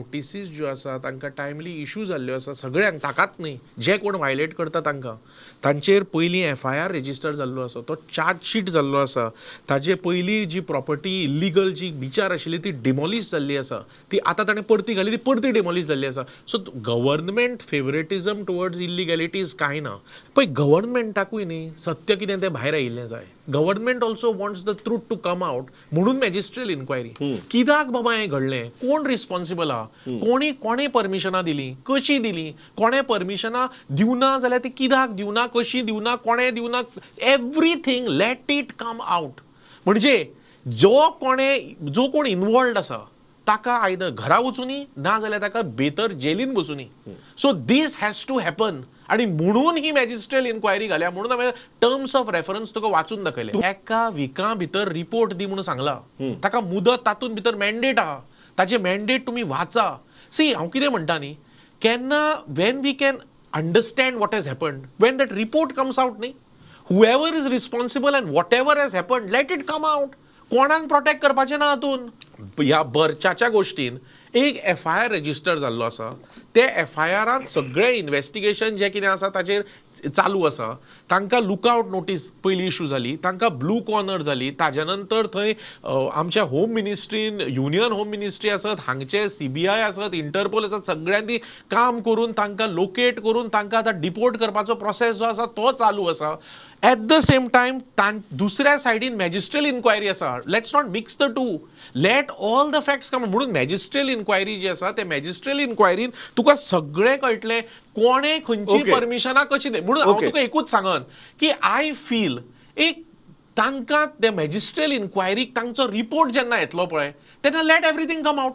Notices ज्यो आसा तांकां टायमली इशू जाल्ल्यो आसा सगळ्यांक, ताकाच न्ही, जे कोण वायलेट करता तांकां. तांचेर पयलीं एफआयआर रेजिस्टर जाल्लो आसा, तो चार्जशीट जाल्लो आसा. ताजे पयलीं जी प्रॉपर्टी इल्लिगल जी बिचार आशिल्ली ती डिमॉलिश जाल्ली आसा. ती आतां ताणें परती घाली, ती परती डिमॉलिश जाल्ली आसा. So government favouritism towards illegalities कांय ना. पळय, गव्हर्नमेंटाकूय न्ही सत्य कितें तें भायर आयिल्लें जाय. Government also wants the truth to come out, म्हणून मॅजिस्ट्रियल इन्क्वायरी. कित्याक बाबा हें घडलें, कोण रिस्पॉन्सिबल आहा, कोणी कोणें परमिशनां दिलीं, कशीं दिलीं, कोणें परमिशनां दिवना जाल्यार ती कित्याक दिवना, कशीं दिवना, कोणें दिवना, everything let it come out. म्हणजे जो कोणें जो कोण इनवॉल्ड आसा ताका आयदर घरा वचुनी, ना जाल्यार ताका बेतर Jelin बसुनी. So this has to happen आणि म्हणून ही मॅजिस्ट्रियल इन्क्वायरी घाल्या. म्हणून हांवें टर्म्स ऑफ रेफरन्स तुका वाचून दाखयले. एका विका भितर रिपोर्ट दी म्हणून सांगला ताका, मुदत तातूंत भितर मॅन्डेट आहा. ताचे मॅन्डेट तुमी वाचा. सी, हांव कितें म्हणटा न्ही, केन्ना when we can understand what has happened, when that report comes out न्ही. Whoever is responsible and whatever has happened, let it come out. कोणाक प्रोटेक्ट करपाचें ना हातून. ह्या बर्चाच्या गोश्टीन एक एफआयआर रेजिस्टर जाल्लो आसा. ते एफआयआरान सगळें इन्वेस्टिगेशन जें कितें आसा ताचेर चालू आसा. तांकां लुकआवट नोटीस पयली इशू जाली, तांकां ब्लू कॉर्नर जाली. ताज्या नंतर थंय आमच्या होम मिनिस्ट्रीन, युनियन होम मिनिस्ट्री आसत, हांगचे सीबीआय आसत, इंटरपोल आसत, सगळ्यांनी काम करून तांकां लोकेट करून तांकां आतां डिपोर्ट करपाचो प्रोसेस जो आसा तो चालू आसा. एट the same time दुसऱ्या सायडीन मॅजिस्ट्रियल इन्क्वायरी आसा. Let's not mix the two, let all the facts come. म्हणून मॅजिस्ट्रियल इन्क्वायरी जी आसा, ते मॅजिस्ट्रियल इन्क्वायरीन तुका सगळें कळटलें, कोणें खंयची परमिशनां कशी. म्हणून हांव तुका एकूच सांगन की I feel एक तांकां ते मॅजिस्ट्रियल इन्क्वायरीक तांचो रिपोर्ट जेन्ना येतलो पळय, तेन्ना let everything come out.